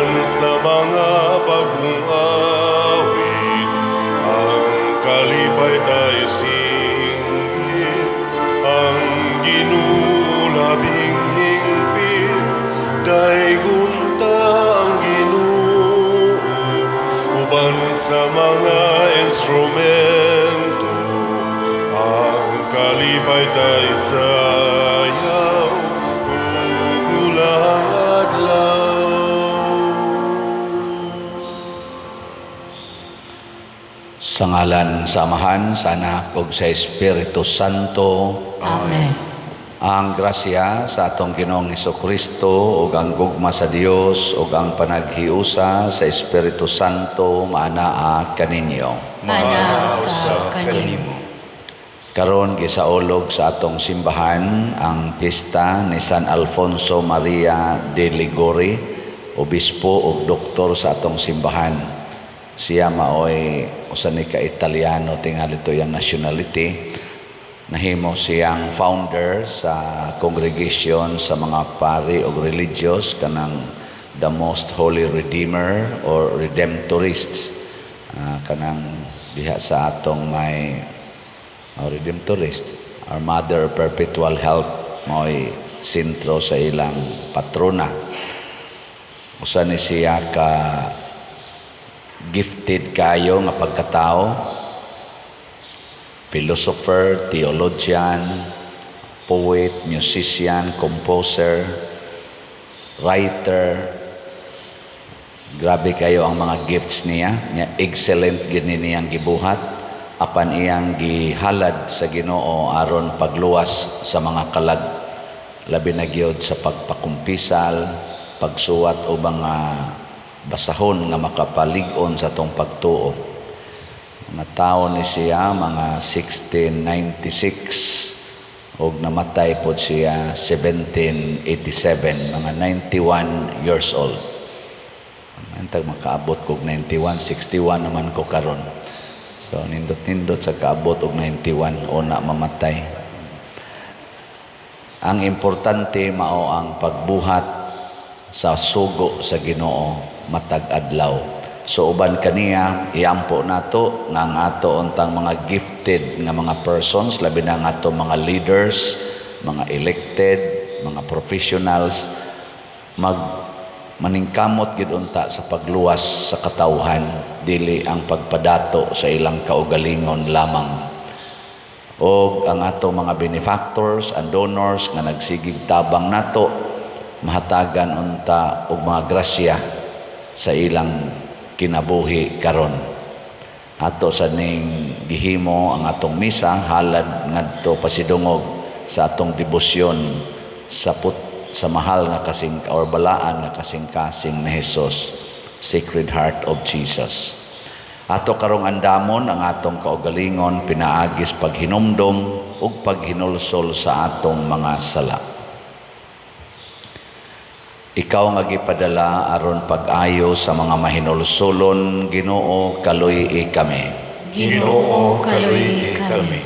Uban sa mga bagong awit, ang kalipay tay singgit, ang Ginoo labing hingpit, daygon ta ang Ginoo, uban sa mga instrumento, ang kalipay tay sayaw, ug bulang adlaw. Sa ngalan sa Amahan, sa Anak ug sa Espiritu Santo. Amen. Ang grasya sa atong Ginoong Kristo ug ang gugma sa Dios ug ang panaghiusa sa Espiritu Santo maanaa kaninyo. Maanaa usab kanimo. Karon gisaulog sa atong simbahan ang pista ni San Alfonso Maria de Liguori, obispo ug doktor sa atong simbahan. Siya maoy usa ni ka Italiano tingali to iyang nationality. Nahimo siyang founder sa congregation sa mga pari ug religious kanang the Most Holy Redeemer or Redemptorists. Kanang diha sa atong may Redemptorist, Our Mother Perpetual Help, mao'y sentro sa ilang patrona. Usa ni siya ka gifted kayo nga pagkatao, philosopher, theologian, poet, musician, composer, writer. Grabe kayo ang mga gifts niya. Nya excellent gini niyang gibuhat apan iyang gihalad sa Ginoo aron pagluwas sa mga kalag, labi na gyud sa pagpakumpisal, pagsuwat o mga basahon nga makapalig-on sa atong pagtuo. Natawo ni siya mga 1696 ug namatay pod siya 1787, mga 91 years old. Antag makaabot kog 91, 61 naman ko karon. So nindot-nindot sa kaabot og 91 o na mamatay. Ang importante mao ang pagbuhat sa sugo sa Ginoo matag adlaw. So uban kaniya, iampo nato nga ang ato untang mga gifted nga mga persons, labi na ang ato mga leaders, mga elected, mga professionals, mag maningkamot gid unta sa pagluwas sa katawhan, dili ang pagpadato sa ilang kaugalingon lamang. Og ang ato mga benefactors and donors nga nagsigig tabang nato, mahatagan unta og mga grasya sa ilang kinabuhi karon. Ato sa ning gihimo ang atong misa halad ngadto pasidungog sa atong debosyon sa mahal nga kasing or balaan nga kasing-kasing ni Jesus, Sacred Heart of Jesus. Ato karong andamon ang atong kaugalingon pinaagis paghinumdom ug paghinulsol sa atong mga sala. Ikaw nga gipadala aron pag-ayo sa mga mahinulsolon, Ginoo, kaluy-i kami. Ginoo, kaluy-i kami.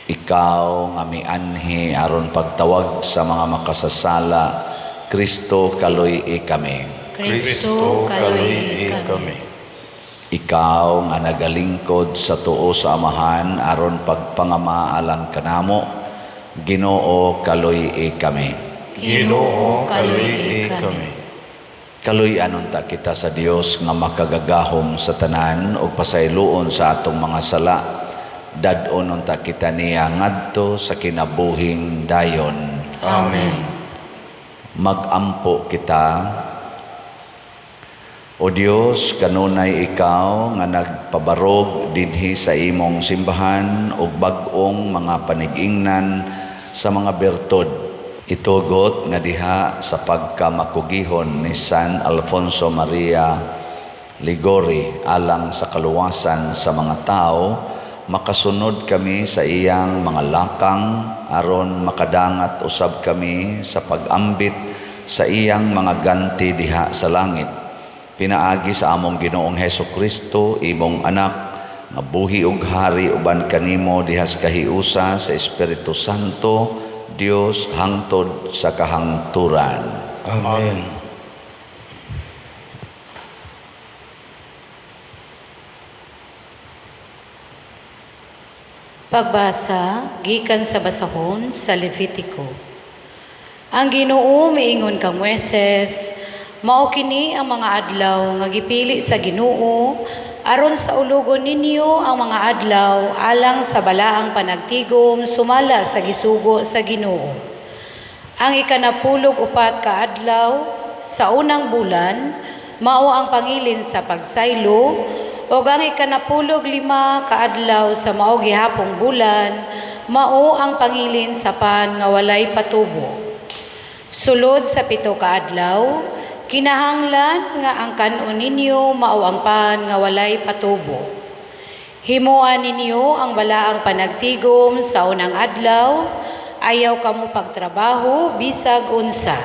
Ikaw nga mianhi aron pagtawag sa mga makasasala, Kristo, kaluy-i kami. Kristo, kaluy-i kami. Ikaw nga nagalingkod sa tuo sa Amahan aron pagpangama alang kanamo, Ginoo, kaluy-i kami. Ginoo, kaluy-i kami. Kaluy-an unta kita sa Dios nga makagagahom sa tanan ug pasayloon sa atong mga sala. Dad-on unta kita niya ngadto sa kinabuhing dayon. Amen. Magampo kita. O Dios, kanunay ikaw nga nagpabarog dinhi sa imong simbahan og bag-ong mga panig-ingnan sa mga bertud. Itugot nga diha sa pagkamakugihon ni San Alfonso Maria Liguori alang sa kaluwasan sa mga tao, makasunod kami sa iyang mga lakang aron makadangat usab kami sa pag-ambit sa iyang mga ganti diha sa langit. Pinaagi sa among Ginoong Heso Kristo, imong anak, nga buhi ug hari uban kanimo diha sa kahiusa sa Espiritu Santo, Dios hangtod sa kahangturan. Amen. Pagbasa gikan sa basahon sa Levitico. Ang Ginoo miingon kang Moises, mao kini ang mga adlaw nga gipili sa Ginoo aron saulugon ninyo ang mga adlaw alang sa balaang panagtigom sumala sa gisugo sa Ginoo. Ang 14 ka adlaw sa unang bulan mao ang pangilin sa pagsaylo, ug ang 15 ka adlaw sa mao gihapong bulan mao ang pangilin sa pan nga walay patubo. Sulod sa 7 ka adlaw, kinahanglan nga ang kan-on ninyo mao ang pan nga walay patubo. Himuan ninyo ang balaang panagtigom sa unang adlaw, ayaw kamo pagtrabaho bisag unsa.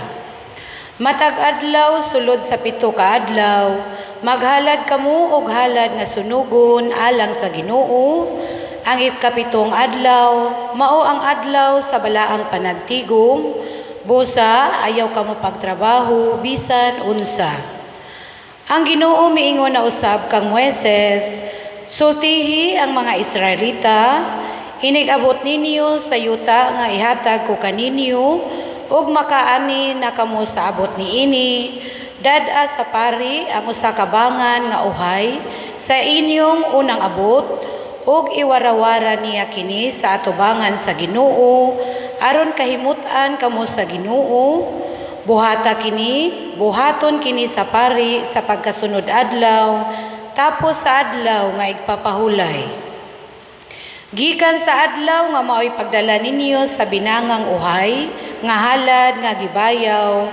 Matag adlaw sulod sa 7 ka adlaw, maghalad kamo og halad nga sunugon alang sa Ginoo. Ang 7 adlaw mao ang adlaw sa balaang panagtigom, busa ayaw kamo pagtrabaho bisan unsa. Ang Ginoo miingon na usab kang Moises, sultihi ang mga Israelita, inig-abot ninyo sa yuta nga ihatag ko kaninyo, ug makaani na kamo sa abot niini, dad-a sa pari ang usa ka bangan nga uhay sa inyong unang abot, ug iwarawara niya kini sa atubangan sa Ginoo, aron kahimut-an kamo sa Ginoo. Buhata kini, buhaton kini sa pari sa pagkasunod adlaw, tapos sa adlaw nga igpapahulay. Gikan sa adlaw nga maoy pagdala ninyo sa binangang uhay, nga halad nga gibayaw,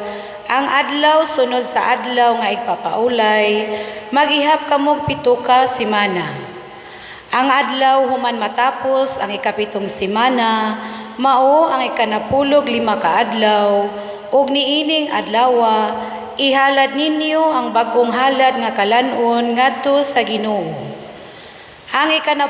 ang adlaw sunod sa adlaw nga igpapaulay, maghihap kamog 7 ka semana. Ang adlaw human matapos ang 7 semana, mao ang 15 ka adlaw, ug niining adlawa ihalad ninyo ang bag-ong halad nga kalan-on ngadto sa Ginoo. Ang 10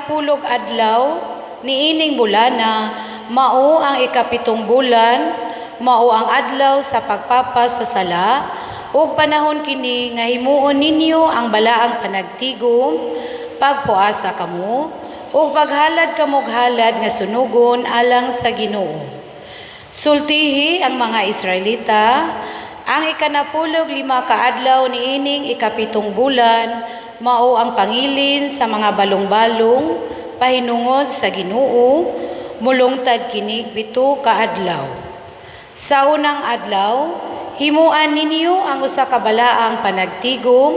adlaw niining bulana, mao ang 7 bulan, mao ang adlaw sa pagpapas sa sala, ug panahon kini nga himuon ninyo ang balaang panagtigom, pagpuasa kamo, ug paghalad kamog halad nga sunugon alang sa Ginoo. Sultihi ang mga Israelita, ang 15 ka adlaw niining 7 bulan, mao ang pangilin sa mga balong-balong pahinungod sa Ginoo, mulungtad kinig 7 ka adlaw. Sa unang adlaw, himuan ninyo ang usa ka balaang panagtigom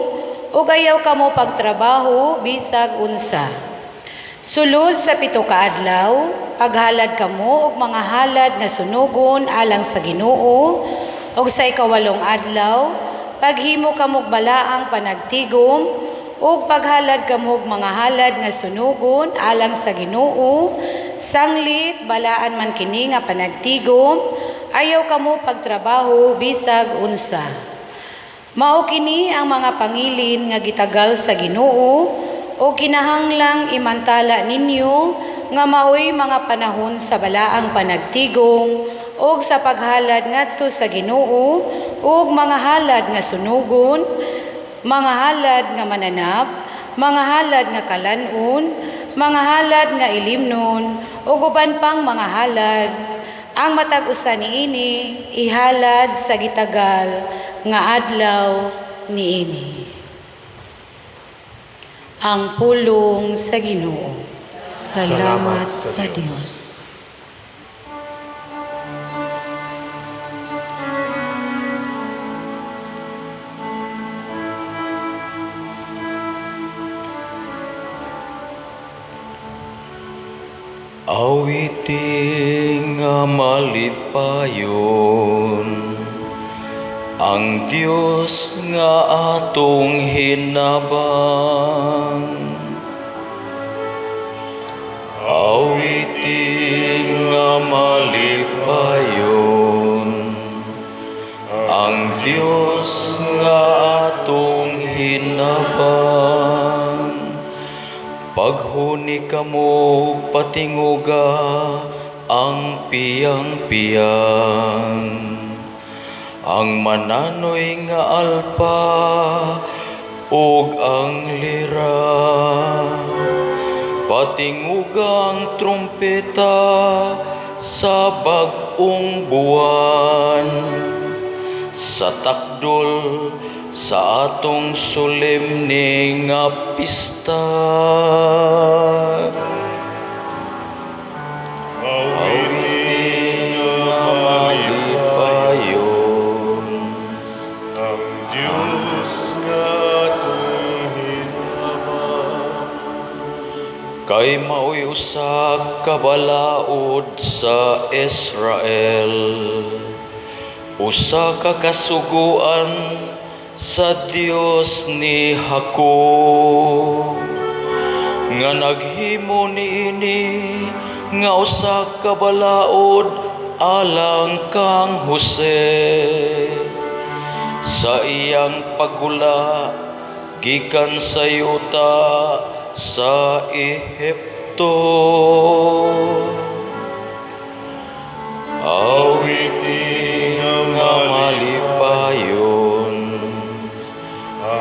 ug ayaw kamo pagtrabaho bisag unsa. Sulod sa 7 ka adlaw, paghalad kamo og mga halad nga sunugon alang sa Ginoo, ug sa 8 adlaw, paghimo kamog balaang panagtigom ug paghalad kamog mga halad nga sunugon alang sa Ginoo. Sanglit balaan man kini nga panagtigom, ayaw kamo pagtrabaho bisag unsa. Mao kini ang mga pangilin nga gitagal sa Ginoo o kinahanglang imantala ninyo nga maoy mga panahon sa balaang panagtigom og sa paghalad ngadto sa Ginoo og mga halad nga sunugon, mga halad nga mananap, mga halad nga kalan-on, mga halad nga ilimnon, ug uban pang mga halad. Ang matag usa niini ihalad sa gitagal nga adlaw niini. Ang pulong sa Ginoo. Salamat sa Dios. Awiting nga malipayon ang Dios nga atong hinabang. Awiting nga malipayon ang Dios nga atong hinabang. Paghuni kamo patinguga ang piyang-piyang, ang mananoy nga alpa ug ang lira. Patinguga ang trumpeta sa bag-ong buwan, sa takdol sa atong solemne nga pista. Awitin Nga nga malipayon ang Diyos nga atong hinabang. Kay mao'y usa ka balaod sa Israel, usa ka kasuguan sa Dios ni Jacob, nga naghimo niini nga usa ka balaod alang kang Jose sa iyang paggula gikan sa yuta sa Ehipto. Awitin nga malipayon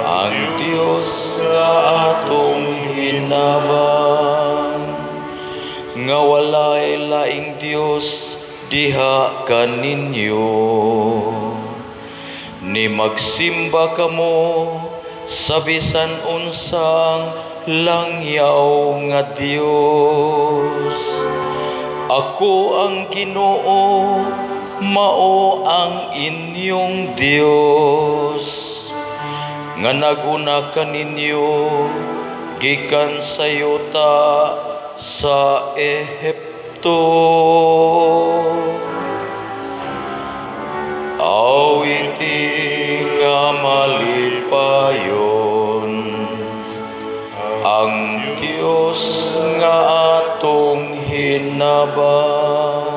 ang Dios nga atong hinabang, nga walay laing Dios diha kaninyo. Ni magsimba kamo sa bisan unsang langyaw nga Dios. Ako ang Ginoo, mao ang inyong Dios, nga naguna kaninyo gikan sa yuta sa Ehipto. Awitin nga malipayon ang Dios nga atong hinabang.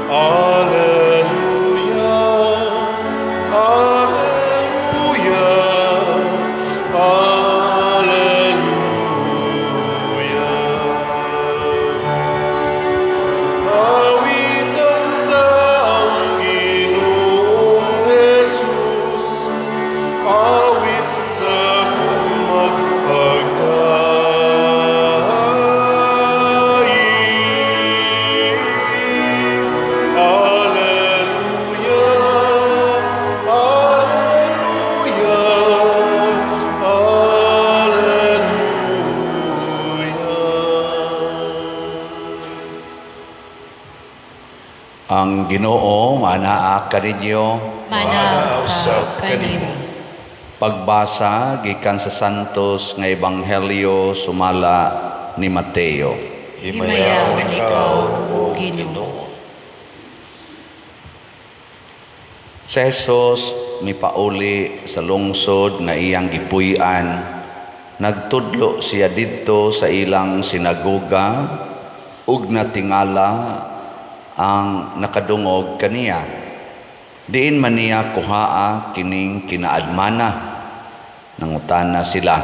Alleluia, Alleluia, Alleluia. Awitan ta ang Ginoong Jesus, awit sa gugma'g pagdaig. Alleluia, Alleluia, Alleluia. Ang Ginoo manaa kaninyo. Manaa usab kanimo. Pagbasa gikan sa Santos nga Ebanghelyo sumala ni Mateo. Himayaon ikaw, O Ginoo. Si Jesus mipauli sa lungsod nga iyang gipuy-an. Nagtudlo siya didto sa ilang sinagoga ug natingala ang nakadungog kaniya. Diin man niya kuhaa kining kinaadmana? Nangutana sila.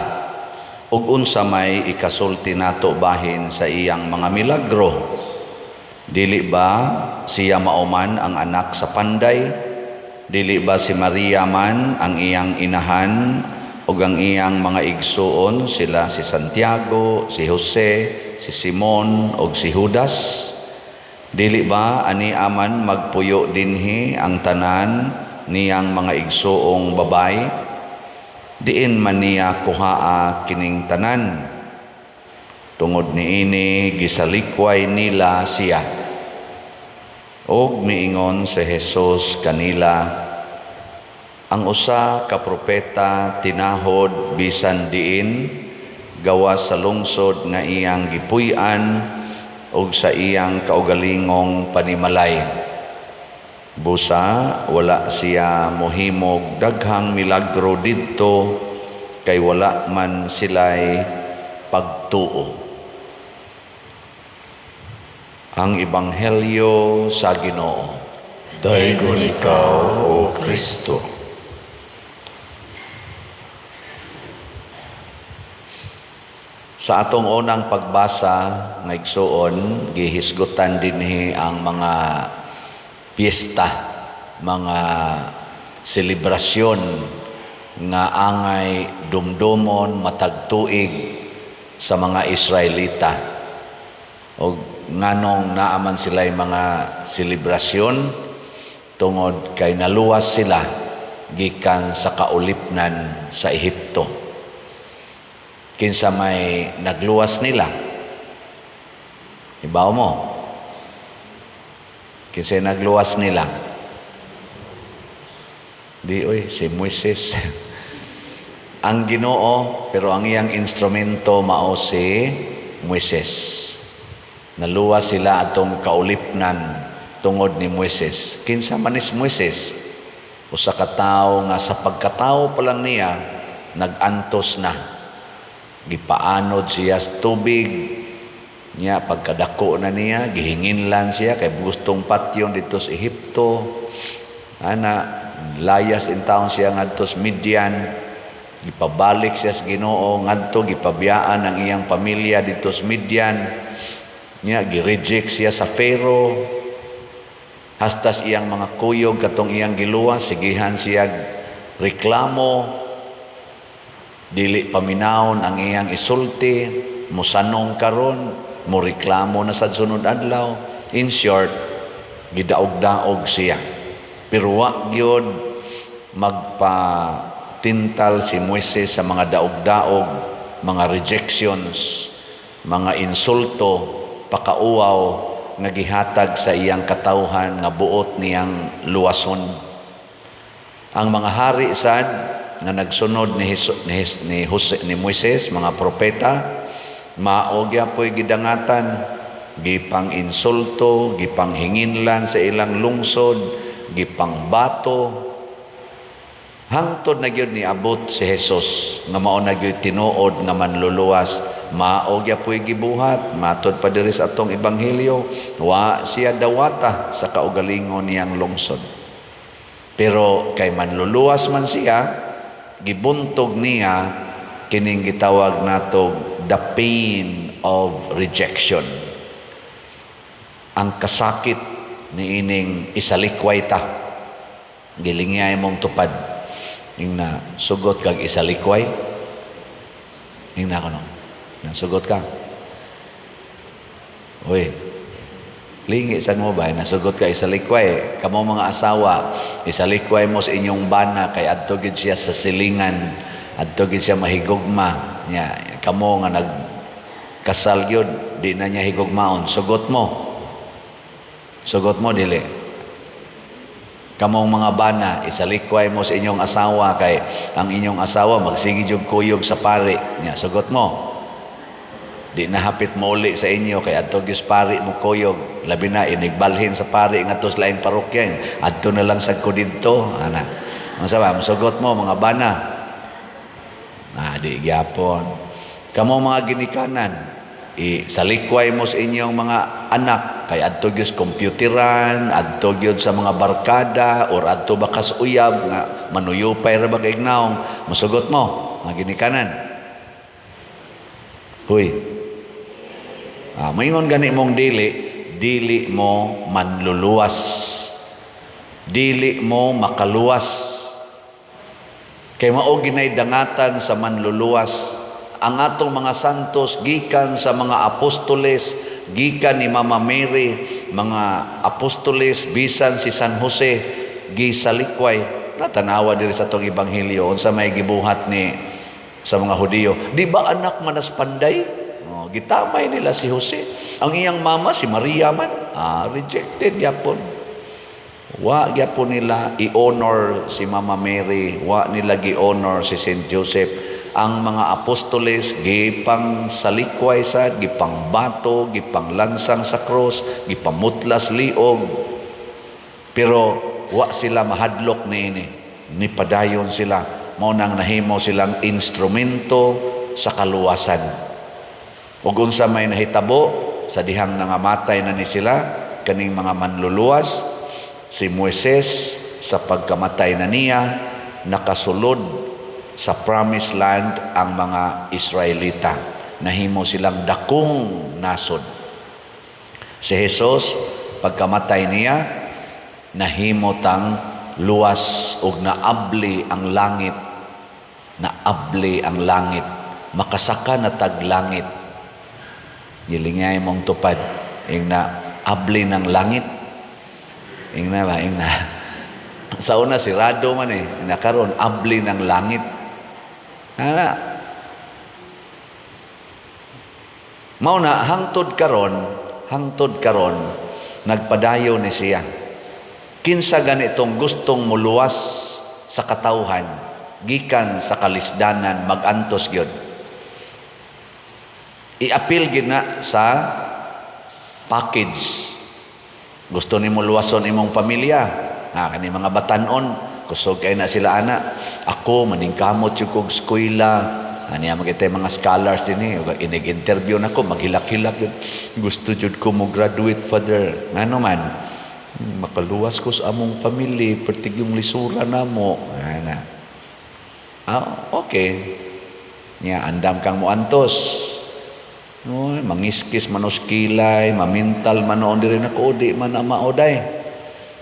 Ug unsa may ikasulti nato bahin sa iyang mga milagro? Dili ba siya mao man ang anak sa panday? Dili ba si Maria man ang iyang inahan ug ang iyang mga igsuon, sila si Santiago, si Jose, si Simon ug si Judas? Dili ba ani aman magpuyo dinhi ang tanan niyang mga igsuong babay? Diin man niya kuhaa kining tanan? Tungod niini gisalikway nila siya. Og miingon si Jesus kanila, ang usa ka propeta tinahod bisan diin gawas sa lungsod nga iyang gipuy-an ug sa iyang kaugalingong panimalay. Busa wala siya mohimog daghang milagro didto kay wala man sila'y pagtuo. Ang Ebanghelyo sa Ginoo. Daygon ikaw, O Kristo. Sa atong unang pagbasa nga, igsuon, gihisgutan dinhi ang mga piyesta, mga selebrasyon nga angay dumdumon matag tuig sa mga Israelita. O nganong naa man sila mga selebrasyon? Tungod kay naluwas sila gikan sa kaulipnan sa Ehipto. Kinsa may nagluwas nila? Ibaw mo? Kinsa nagluwas nila? Di oy, si Moises. Ang Ginoo, pero ang iyang instrumento mao si Moises. Naluwas sila atong kaulipnan tungod ni Moises. Kinsa man is Moises? Usa ka tawo nga sa pagkatawo pa lang niya nag-antos na. Gipaanod siya sa tubig niya. Pagkadako na niya, gihinginlan siya kay gustong patyon dito sa Ehipto. Ana, layas in town siya ngadto sa Midian. Gipabalik siya sa Ginoo ngadto, gipabiyaan ang iyang pamilya dito sa Midian. Niya gi-reject siya sa Pharaoh. Hastas iyang mga kuyog katong iyang giluwas, sigihan siya reklamo, dili paminawon ang iyang isulti, musanong karon, mo reklamo na sa sunod adlaw. In short, gidaog-daog siya. Pero wa gyud magpatintal si Moises sa mga daog-daog, mga rejections, mga insulto, pakauwaw nga gihatag sa iyang katawhan nga buot niyang luwason. Ang mga hari sad nga nagsunod ni, Hesu, ni, ni, Jose, ni Moises, mga propeta, mao gyapoy gidangatan, gipang insulto, gipang hinginlan sa ilang lungsod, gipang bato, hangtod na gyud niabot si Jesus nga mao na gyud tinuod nga manluluwas, mao gyapoy gibuhat. Matod pa diri sa atong ebanghelyo, wa siya dawata sa kaugalingon niyang lungsod. Pero kay manluluwas man siya, gibuntog niya kining gitawag nato the pain of rejection, ang kasakit niining isalikway ta. Gilingay mong tupad. Ingna, sugot kag isalikway? Ingna ko no. Nasugot ka? Uy, lingi san mo ba? Nasugot ka isalikway? Kamo mga asawa, isalikway mo sa inyong bana kay adto gid siya sa silingan, adto gid siya mahigugma. Nya, kamo nga nagkasal gyud, di na niya higugmaon. Sugot mo? Sugot mo dili? Kamong mga bana, isalikway mo sa inyong asawa kay ang inyong asawa magsige jud kuyog sa pari. Nya, sugot mo? Di na hapit mo uli sa inyo kay adto gyud pari mo kuyog. Labi na inigbalhin sa pari ngadto sa laing parokya. Adto na lang sad ko didto. Ana. Unsa ba? Sugot mo, mga bana? Ah, di gyapon. Kamo mga ginikanan, isalikway mo sa inyong mga anak kay adto gyud sa computeran, adto gyud sa mga barkada or adto ba kas uyab nga manuyupay ra ba kay naong. Musugot mo, mga ginikanan? Huy. Ah, maingon gani mong dili, dili mo manluluwas. Dili mo makaluwas. Kay mao ginay dangatan sa manluluwas. Ang atong mga santos gikan sa mga apostoles, gikan ni Mama Mary, mga apostoles, bisan si San Jose gisalikway. Natanawa diri sa atong ebanghelyo unsa may gibuhat ni sa mga Hudiyo. Di ba anak manas panday? Oh, gitamay nila si Jose. Ang iyang mama si Maria man, rejected gyapon. Wa gyapon nila i-honor si Mama Mary, wa nila gi-honor si Saint Joseph. Ang mga apostoles gipang salikway sa, gipang bato, gipang lansang sa cross, gipamutlas liog. Pero wa sila mahadlok niini. Nipadayon sila. Mao nang nahimo silang instrumento sa kaluwasan. Ug unsa may nahitabo sa dihang nangamatay na ni sila kaning mga manluluwas, si Moises sa pagkamatay na niya, nakasulod sa promised land ang mga Israelita. Nahimo silang dakong nasod. Si Jesus, pagkamatay niya, nahimo tang luwas ug naabli ang langit. Naabli ang langit. Makasaka na tag langit. Gilingay mong tupad. Ing na abli ng langit. Ing na ba? Ing na. Sa una, sirado man eh. Ing na karon, abli ng langit. Ana. Mao na hangtod karon nagpadayon ni siya. Kinsa ganitong gustong muluwas sa katawhan gikan sa kalisdanan, magantos gyud. Iapil gyud na sa package. Gusto nimo luwason imong pamilya, ha, kani mga batanon, kusog kay na sila ana. Ako maningkamot jud kog eskwela. Ani ang mga mga scholars dinhi, ug inig-interview nako, maghilak-hilak yun. Gusto jud ko mo graduate, Father. Ngano man? Makaluwas ko sa among pamilya, pertig yung lisura namo. Ana. Ah, okay. Nya andam kang moantos. No, mangiskis manos kilay, mamintal manoon diri nako, di man na maoday.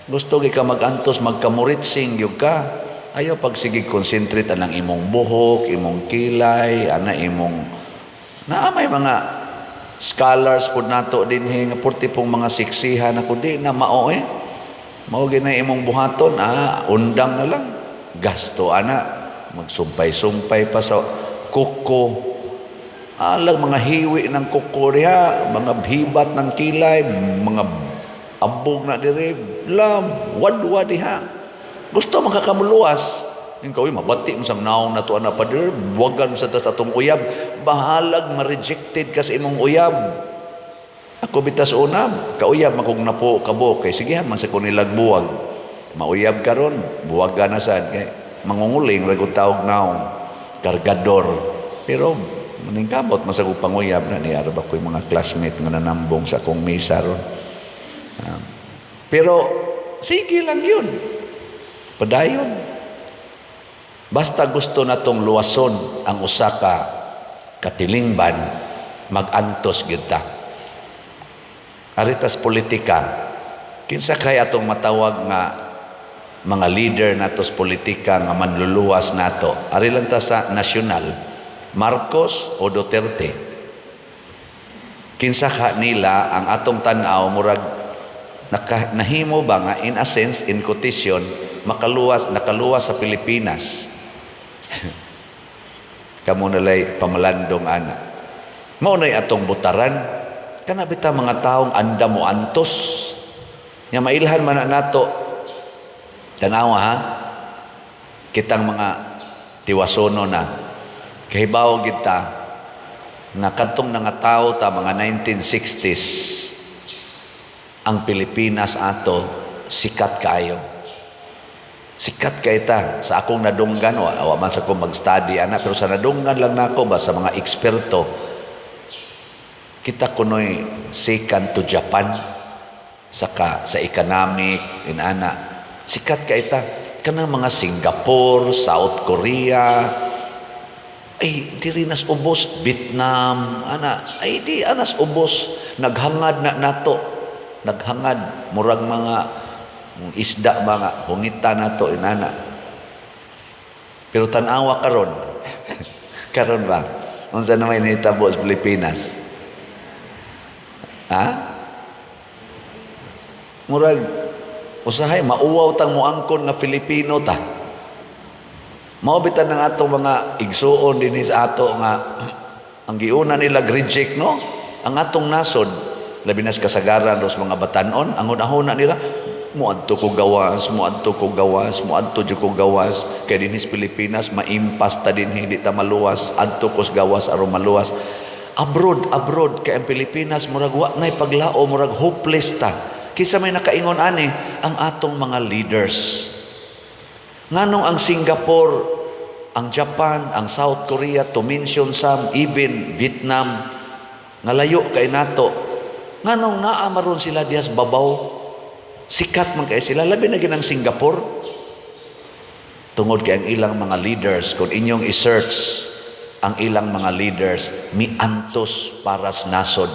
Gusto gi ka magantos, magkamuritsing gyud ka. Ayaw pag sige concentrate anang imong buhok, imong kilay, ana imong naa may mga scholars pud nato dinhi nga purti pong mga siksihan ako, di na mao eh. Mao gyud na imong buhaton, undang na lang. Gasto ana, magsumpay-sumpay pa sa kuko. Alang mga hiwi ng kuko diha, mga hibat ng kilay, mga abog na dire, lam, wadwa diha. Gusto makakamuluwas. Yung kawin, mabati mo sa naong na tuan na pa dire, buwagan mo sa tas atong uyab, bahalag ma-rejected ka sa imong uyab. Ako bitas una, kauyab makong napo kabo, kay sige man sa kunilag buwag. Mauyab karon, buwagan na sad, kay mangunguling, ragod tawag naong, kargador. Pero maningkamot man sa kong panguyab na niya, arab ako yung mga classmate nga nanambong sa akong misa ron. Pero sige lang yun. Padayon. Basta gusto na tong luwason ang usa ka katilingban, magantos gyud ta. Aritas politika, kinsa kay atong matawag nga mga leader natos politika nga manluluwas nato? Ari lang ta sa nasyonal, Marcos o Duterte? Kinsa ka nila ang atong tan-aw murag nahimo ba nga in a sense, in quotation, makaluwas, nakaluwas sa Pilipinas? Kamo nalay pamalandong ana. Mao nay atong butaran. Kana bita mga taong anda mo antos. Nya mailhan man na nato. Tanawa ha. Kitang mga tiwasono na kahibaw kita nga kadtong nangatawo ta mga 1960s, ang Pilipinas ato sikat kaayo. Sikat kay ta sa akong nadunggan, wa man sa akong mag-study ana, pero sa nadunggan lang nako ba sa mga eksperto, kita kunoy second to Japan saka sa economic inana. Sikat kay ta. Kanang mga Singapore, South Korea, ay diri nas ubos, Vietnam ana, ay di anas ubos. Naghangad na nato, naghangad murag mga isda, mga hungita nato inana. Pero tan-awa karon, karon ba unsa na may nahitabo sa Pilipinas? Ha, murag usahay mauwaw tang moangkon nga Filipino ta. Mao bitan ng atong mga igsuon dinhi sa ato nga ang giuna nila reject, no, ang atong nasod, labi na sa kasagaran dos mga batanon. Ang hunahuna nila, muadto ko gawas, muadto ko gawas, muadto jud ko gawas, kay dinhi sa Pilipinas maimpas ta dinhi, di ta maluwas, adto ko sa gawas aron maluwas. Abroad, abroad, kay ang Pilipinas murag wa nay paglao, murag hopeless ta. Kinsa may nakaingon ani? Ang atong mga leaders. Nganong ang Singapore, ang Japan, ang South Korea, to mention some, even Vietnam, nga layo kay nato, nganong naa maron sila dihas babaw? Sikat man kay sila, labi na ginang Singapore. Tungod kay ang ilang mga leaders, kung inyong i-search, Ang ilang mga leaders miantos para sa nasod.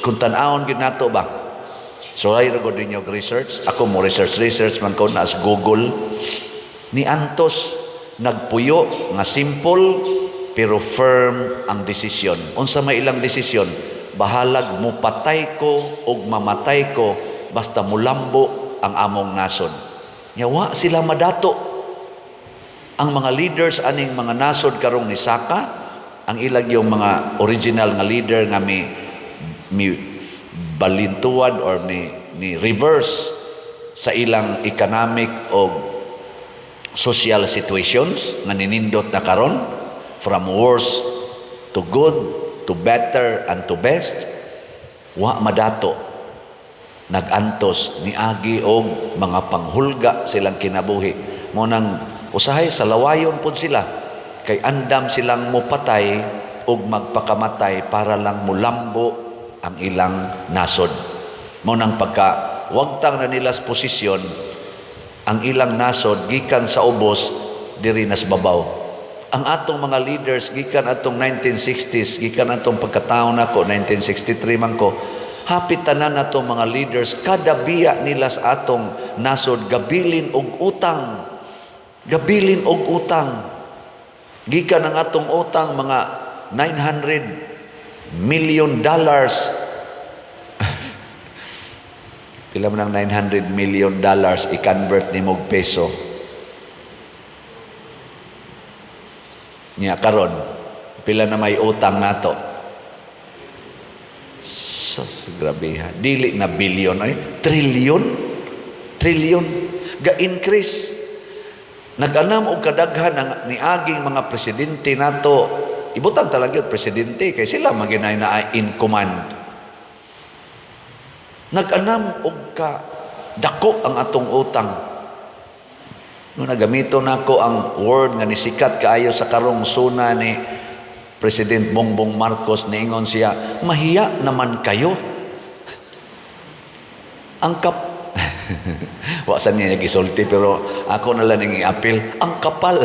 Kung tan-awon gid nato ba? So ay ra gud ninyo og research. Ako mo research research man ko na sa Google. Ni antos, nagpuyo nga simple pero firm ang desisyon. Unsa may ilang desisyon? Bahalag mo patay ko og mamatay ko, basta mulambo ang among nasod. Nya wa sila madato. Ang mga leaders aning mga nasod karong ni saka, ang ilang yung mga original nga leader nga mi balintuad or ni reverse sa ilang economic o social situations nga ninindot na karon from worst to good to better and to best, wa madato, nagantos, niagi og mga panghulga silang kinabuhi. Mo nang usahay sa lawayon pod sila kay andam silang mopatay og magpakamatay para lang mulambo ang ilang nasod. Mo nang pagka wagtang na nila sa posisyon, ang ilang nasod gikan sa ubos diri nas babaw. Ang atong mga leaders gikan atong 1960s, gikan atong pagkataon nako, 1963 man ko, hapit tanan atong mga leaders, kada biya nila sa atong nasod gabilin og utang, gabilin og utang. Gikan ang atong utang mga $900 million. Pila man ang $900 million i-convert nimo og peso? Nya karon pila na may utang nato? So, grabe ha. Dili na billion ay trillion. Trillion. Ga-increase. Nag-anam og kadaghan ang niaging mga presidente nato. Ibutang talaga yung presidente kay sila maginay na in command. Nag-anam og ka dako ang atong utang. No, nagamito nako ang word nga nisikat kaayo sa karong suna ni President Bongbong Marcos. Niingon siya, "Mahiya naman kayo." Ang kap Wa sa niya gisulti pero ako na lang ning iapil, ang kapal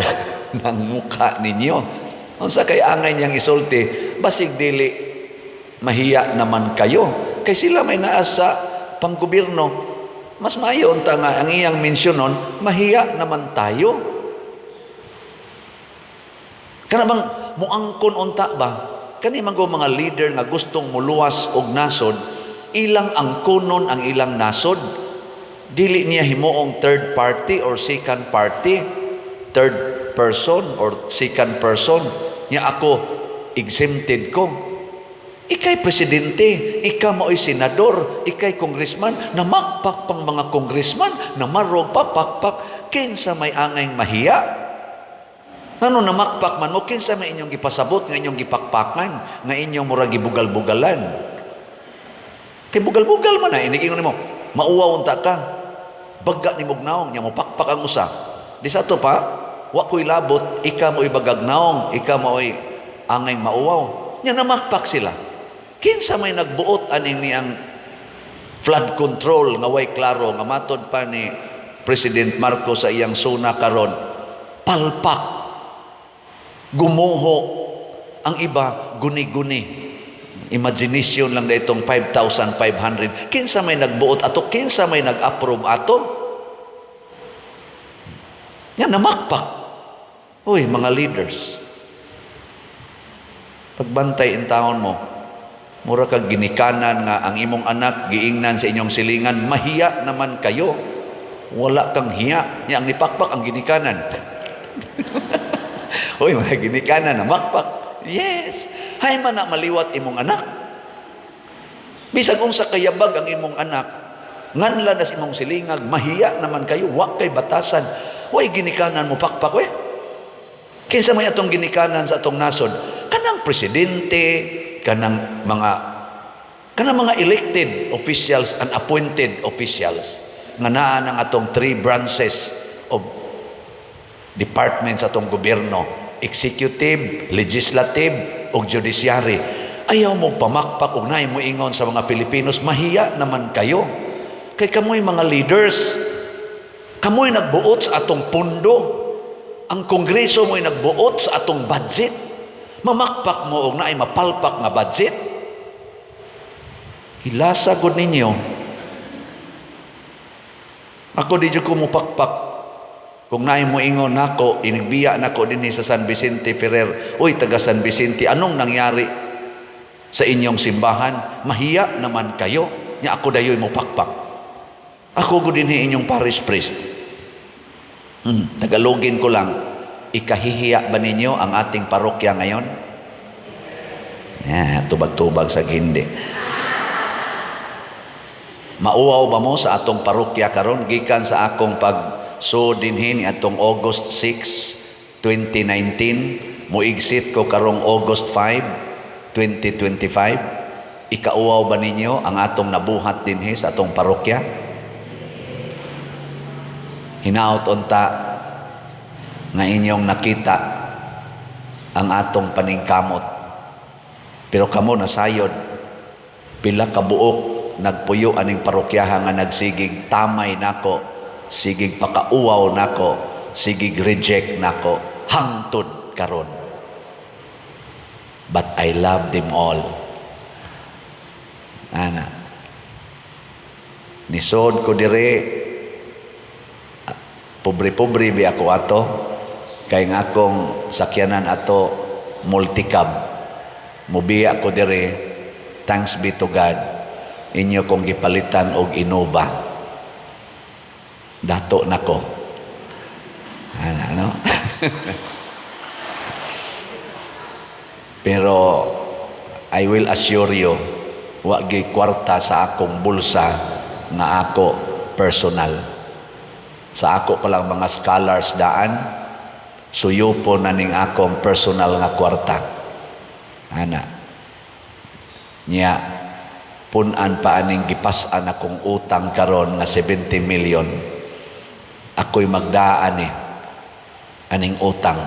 ng mukha ninyo. Unsa kay angay niyang isulti? Basig dili mahiya naman kayo kay sila may naa sa panggobyerno. Mas maayo unta nga ang iyang mensyonon, mahiya naman tayo. Kana bang muangkon unta ba? Kani man go mga leader nga gustong muluwas og nasod, ilang angkonon ang ilang nasod. Dili niya himuong third party or second party, third person or second person. Nya ako exempted ko. Ikay presidente, ikaw mao'y senador, ikay congressman, namakpak pang mga congressman, namarog pa, pakpak, kinsa may angay mahiya? Ngano namakpak man mo, kinsa may inyong gipasabot, nga inyong gipakpakan, nga inyong mura gibugal-bugalan? Kay bugal-bugal man na, inigingon nimo, mauwaw unta ka, baga ni naong, nya mo pakpak ang usa. Di sa ato pa, wa ko'y labot, ika mo'y bagag naong, ika mo'y angay mauwaw. Nya namakpak sila. Kinsa may nagbuot aning niyang flood control nga way klaro, nga matod pa ni President Marcos sa iyang suna karon, palpak, gumuho, ang iba guni-guni, imagination lang na itong 5,500? Kinsa may nagbuot ato? Kinsa may nag-approve ato? Nga namakpak. Uy, mga leaders, pagbantay in taon mo, mura kag ginikanan nga ang imong anak giingnan sa inyong silingan, "Mahiya naman kayo." Wala kang hiya. Nya ang nipakpak ang ginikanan. Uy, mga ginikanan namakpak. Yes. Hay man na maliwat imong anak. Bisag unsa kayabag ang imong anak, nganlan nas imong silingag, "Mahiya naman kayo, wa kay batasan." Way ginikanan mo pakpak we. Kinsa may atong ginikanan sa atong nasod? Kanang presidente, kanang mga elected officials and appointed officials nga naa ng atong three branches of departments atong gobyerno, executive, legislative ug judiciary. Ayaw mo pamakpak ug naay mo ingon sa mga Pilipinos, "Mahiya naman kayo," kay kamoy mga leaders, kamoy nagbuot sa atong pundo. Ang kongreso mo'y nagbuot sa atong budget. Mamakpak mo og naay mapalpak nga budget. Hilasa gud ninyo. Ako, di jud ko mupakpak. Kung naay mo ingon nako, inigbiya nako dinhi sa San Vicente Ferrer. "Uy, taga San Vicente, anong nangyari sa inyong simbahan? Mahiya naman kayo." Nya ako dayoy mo pakpak. Ako gud dinhi inyong parish priest. Tagalogin ko lang. Ikahihiya ba ninyo ang ating parokya ngayon? Yeah, tubag-tubag sa hindi. Mauwaw ba mo sa atong parokya karon gikan sa akong pag so dinhi ni atong August 6, 2019, moigsit ko karong August 5, 2025? Ikauwaw ba ninyo ang atong nabuhat dinhi sa atong parokya? Hinaot unta nga inyong nakita ang atong paningkamot. Pero kamo nasayod pila ka buok nagpuyo aning parokyaha nga nagsigig tamay nako, sigig pakauwaw nako, sigig reject nako hangtod karon. But I love them all. Ana. Nisod ko dire, pobre-pobre bi ako ato, kay nga akong sakyanan ato multicab. Mubiya ko dire, thanks be to God, inyo kong gipalitan og Innova. Dato nako. Ana, no? Pero I will assure you, wa gi kwarta sa akong bulsa nga ako personal. Sa ako pa lang mga scholars daan, suyupo na ning akong personal nga kwarta. Ana. Nya, punan pa aning gipas-an akong utang karon nga 70 million. Ako'y magdaan eh aning utang.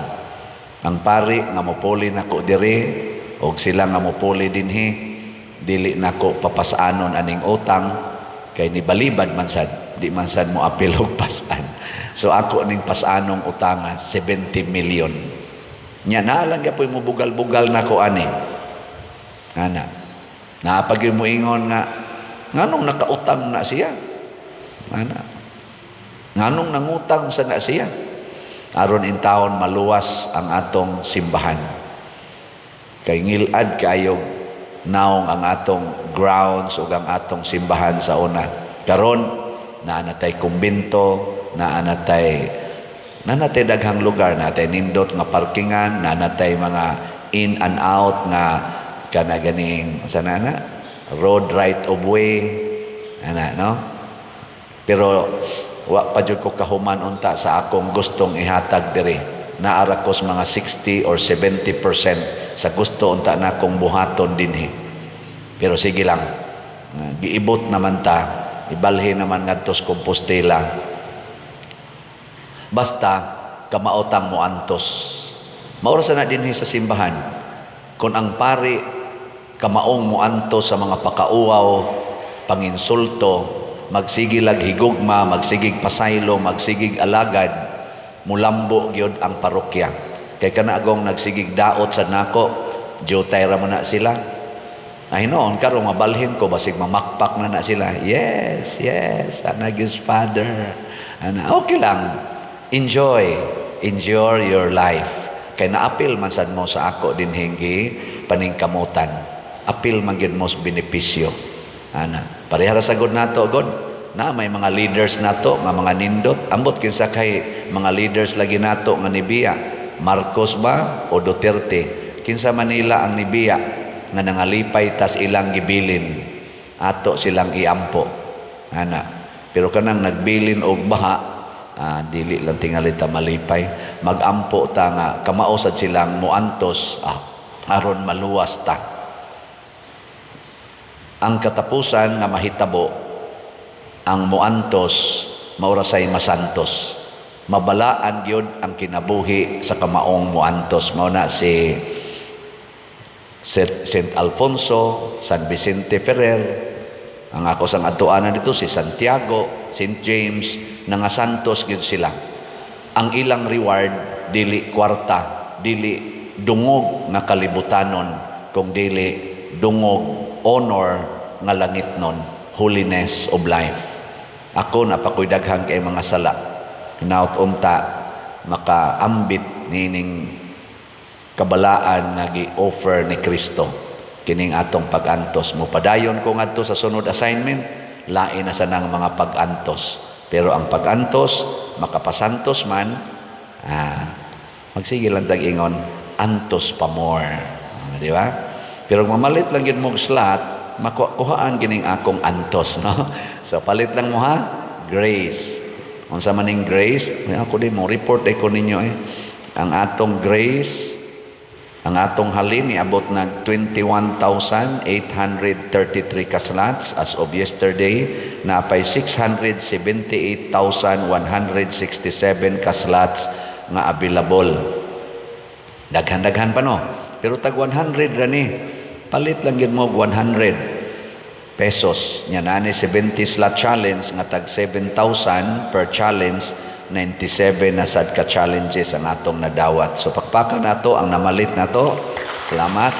Ang pari nga mopuli nako diri og sila nga mopuli dinhi, dili nako papasanon aning utang kay nibalibad man sad, di man sad mo apil og pasan. So ako ning pasanong utanga 70 million. Nya na lang gyapon mo bugal-bugal nako ani. Ana. Naapag mo ingon nga nganong nakautang na siya? Ana. Nganong nangutang sa na siya? Aron in taon maluwas ang atong simbahan. Kay ngilad kaayog naong ang atong grounds ug ang atong simbahan sa una. Karon naa natay kumbento, naa natay daghang lugar, natay nindot nga parkingan, naa natay mga in and out nga kana ganing sa na road right of way, ana, no? Pero wa pa jud ko kahuman unta sa akong gustong ihatag diri. Naara ko sa mga 60 or 70% sa gusto unta na akong buhaton dinhi. Pero sige lang, giibot naman ta, ibalhin naman ngadto sa Compostela. Basta kamaotang mo antos. Maura sa na dinhi sa simbahan. Kung ang pari kamaong moantos sa mga pakauwaw, panginsulto, magsigig higugma, magsigig pasaylo, magsigig alagad, mulambo gyud ang parokya. Kay kana agong nagsigig daot sa nako, jutay ra man na sila. Ay noon, karon mabalhin ko, basig mamakpak na na sila. Yes, ana gyud, Father. Ana, okay lang. Enjoy. Enjoy your life. Kay naapil man sad mo sa ako dinhing paningkamutan. Apil man gyud mo sa benepisyo. Ana, parehara sa god nato god. Na may mga leaders nato nga mga nindot. Ambot kinsa kay mga leaders lagi nato nga nibiya. Marcos ba o Duterte? Kinsa Manila ang nibiya nga nangalipay tas ilang gibilin. Ato silang iampo. Ana. Pero kanang nagbilin og baha, dili lang tingali ta malipay. Magampo ta nga kamao sad silang muantos aron maluwas ta. Ang katapusan nga mahitabo, ang muantos maura say masantos. Mabalaan gyud ang kinabuhi sa kamaong muantos. Mao na si Saint Alfonso, San Vicente Ferrer, ang ako sang atuanan dito si Santiago, Saint James, nga santos gyud sila. Ang ilang reward dili kwarta, dili dungog nga kalibutanon, kung dili dungog honor nga langitnon, holiness of life. Ako napakoy daghan kay mga sala. Hinaut unta makaambit nining kabalaan nga gi-offer ni Kristo kining atong pag-antos. Mo padayon ko ngadto sa sunod assignment, lain na sa nang mga pag-antos. Pero ang pag-antos makapasantos man, magsige lang tag ingon, antos pa more. Di ba? Pero kung mamalit lang yun mong slot, makuhaan gining akong antos, no? So palit lang mo ha, grace. Unsa man ning grace? May ako din mo report ay ko ninyo eh. Ang atong grace, ang atong halin niabot nag 21,833 ka slots as of yesterday, napay 678,167 ka slots nga available. Daghan-daghan pa, no. Pero tag 100 ra ni. Palit lang gyud mo og 100 pesos. Nya naa ni 70 slot challenge nga tag 7,000 per challenge, 97 na sad ka challenges ang atong nadawat. So pakpakan nato ang namalit nato. Salamat.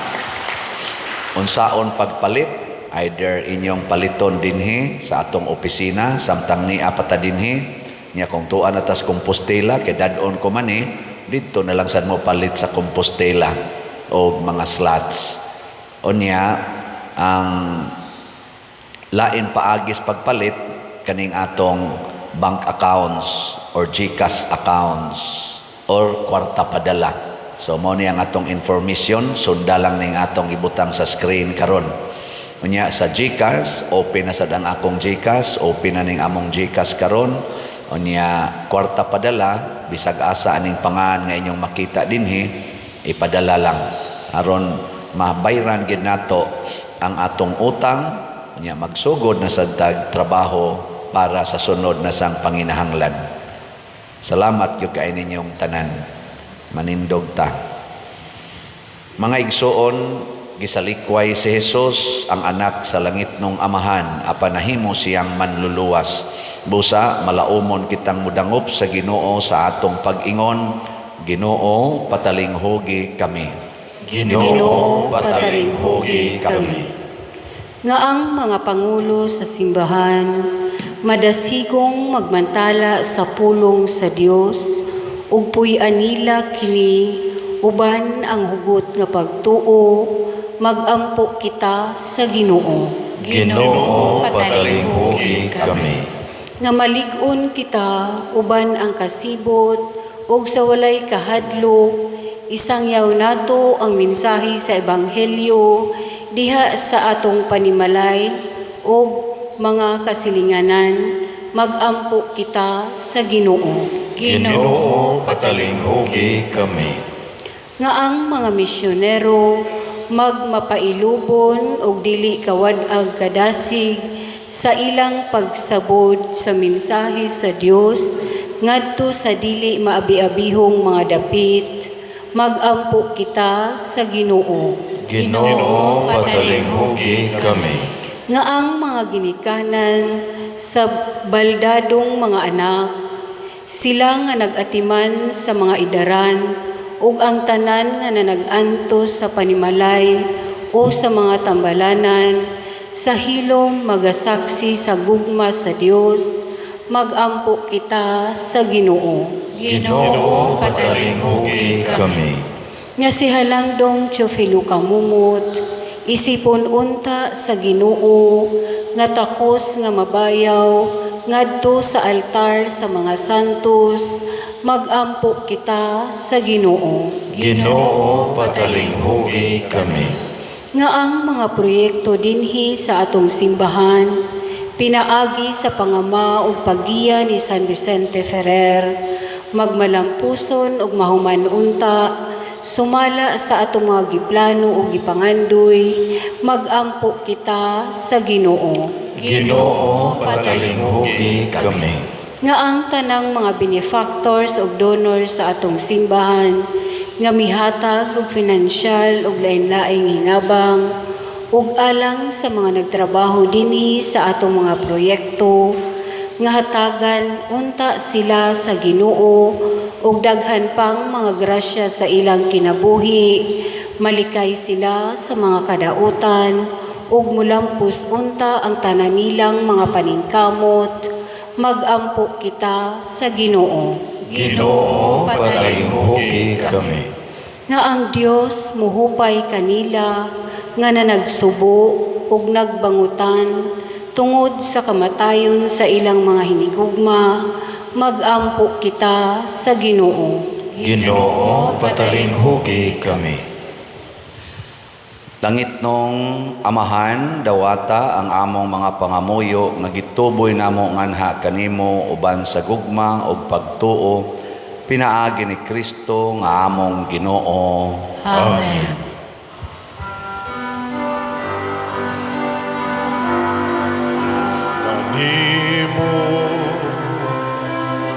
Unsaon pagpalit? Either inyong paliton dinhi sa atong opisina samtang ni pa ta dinhi. Nya kung tuan na tas Compostela kay dad-on ko man eh, didto na lang sad mo palit sa Compostela og mga slots. Unya ang lain paagis pagpalit kaning atong bank accounts or GCash accounts or kwarta padala. So mo ni ang atong information, sunda lang ning atong ibutang sa screen karon. Unya sa GCash, open na sad ang akong GCash, open na ning among GCash karon. Unya kwarta padala, bisag asa aning pangan nga inyong makita dinhi, ipadala lang aron mabayran gid nato ang atong utang, unya magsugod na sad tag trabaho para sa sunod na sang panginahanglan. Salamat gyud kay ninyong tanan. Manindog ta. Mga igsoon, gisalikway si Jesus ang anak sa langit nung amahan apan nahimo siyang manluluwas. Busa malaumon kitang mudangop sa Ginoo sa atong pag-ingon, Ginoo, patalinghugi kami. Ginoo, patalinghugi kami. Nga ang mga pangulo sa simbahan madasigong magmantala sa pulong sa Dios ug puy-an nila kini uban ang hugot nga pagtuo, magampo kita sa Ginoo. Ginoo, patalinghugi kami. Nga malig-on kita uban ang kasibot ug sa walay kahadlok isangyaw nato ang mensahe sa ebanghelyo diha sa atong panimalay ug mga kasilinganan, magampo kita sa Ginoo. Ginoo, patalinghugi kami. Nga ang mga misyonero magmapailubon ug dili kawad-ag kadasig sa ilang pagsabod sa mensahe sa Dios ngadto sa dili maabi-abihong mga dapit, magampo kita sa Ginoo. Ginoo, patalinghugi kami. Nga ang mga ginikanan sa baldadong mga anak, sila nga nag-atiman sa mga idaran ug ang tanan nga nanag-antos sa panimalay o sa mga tambalanan sa hilom magasaksi sa gugma sa Dios, magampo kita sa Ginoo. Ginoo, patalinghugi kami. Nga si Halangdong Teofilo Camomot isipon unta sa Ginoo nga takos nga mabayaw ngadto sa altar sa mga santos, magampo kita sa Ginoo. Ginoo, patalinghugi kami. Nga ang mga proyekto dinhi sa atong simbahan pinaagi sa pangama ug paggiya ni San Vicente Ferrer magmalampuson ug mahuman unta sumala sa atong mga giplano ug gipangandoy, magampo kita sa Ginoo. Ginoo, patalinghugi kami. Nga ang tanang mga benefactors ug donors sa atong simbahan nga mihatag og finansyal ug lain-laing hinabang ug alang sa mga nagtrabaho dinhi sa atong mga proyekto nga hatagan unta sila sa Ginoo og daghan pang mga grasya sa ilang kinabuhi, malikay sila sa mga kadautan ug mulampos unta ang tanan nilang mga paningkamot. Magampo kita sa Ginoo. Ginoo, patalinghugi kami. Nga ang Dios muhupay kanila nga nanagsubo ug nagbangutan tungod sa kamatayon sa ilang mga hinigugma. Magampo kita sa Ginoo. Ginoo, patalinghugi kami. Langitnong Amahan, dawata ang among mga pangamuyo nga gituboy namo nganha kanimo uban sa gugma ug pagtuo pinaagi ni Kristo nga among Ginoo. Amen. Kanimo